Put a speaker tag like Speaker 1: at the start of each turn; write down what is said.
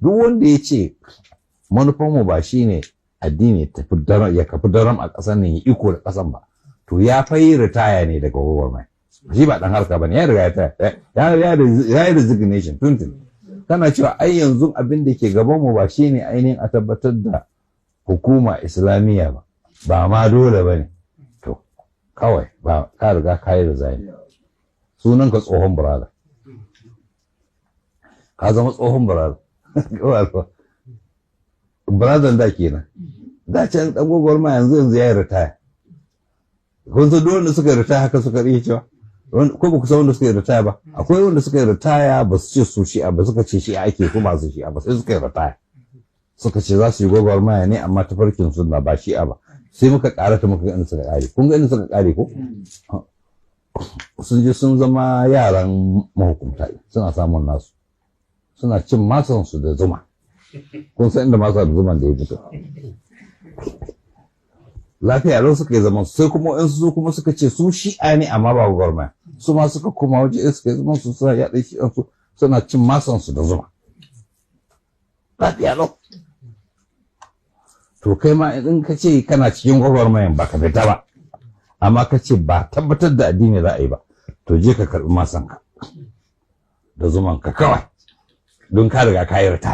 Speaker 1: Duk wanda ya ce manufanmu ba shine addini tafi daram, ya kafi daram a ƙasar nan, ya iko da ƙasar ba, to ya fa yi ritaya ne daga gwagwarmaya. Shi ba dan harka bane, ya riga ya yi resignation tuntun. Kana cewa ai yanzu abin da ke gaban mu ba shine ainihin a tabbatar da hukuma Islamiyya ba, ba ma dole bane, to kawai ba ka riga ka yi resign, sunan ka tsohon brother, ka zama tsohon brother. Brother da kenan, da can dan gwagwarmaya, yanzu ya yi ritaya. Kun san duk wanda suka yi ritaya haka suka iya cewa, ko ba ku san wanda suka yi ritaya ba? Akwai wanda suka yi ritaya ba su ce su Shi'a ba, suka ce Shi'a ake ko masu Shi'a ba, sai suka yi ritaya suka ce za su yi gwagwarmaya ne amma ta farkin sunna, ba Shi'a ba. Sai muka karata muka ga inda suka kare. Kun ga inda suka kare ko? Sun je sun zama yaran mahukunta, suna samun nasu, suna cin masansu da zuma. Kun san inda masa da zuman da ya fito. Lafiya lau suka yi zaman. Sai kuma in su kuma suka ce su Shi'a ne amma ba gwagwarmaya, su ma suka koma waje suka yi zaman su, suna yaɗa Shi'an su, suna cin masan su da zuma, lafiya lau. To kai ma in ka ce kana cikin gwagwarmayan, ba ka fita ba, amma ka ce ba tabbatar da addini za a yi ba, to je ka karɓi masanka da zuman ka kawai, don ka riga ka yi ritaya.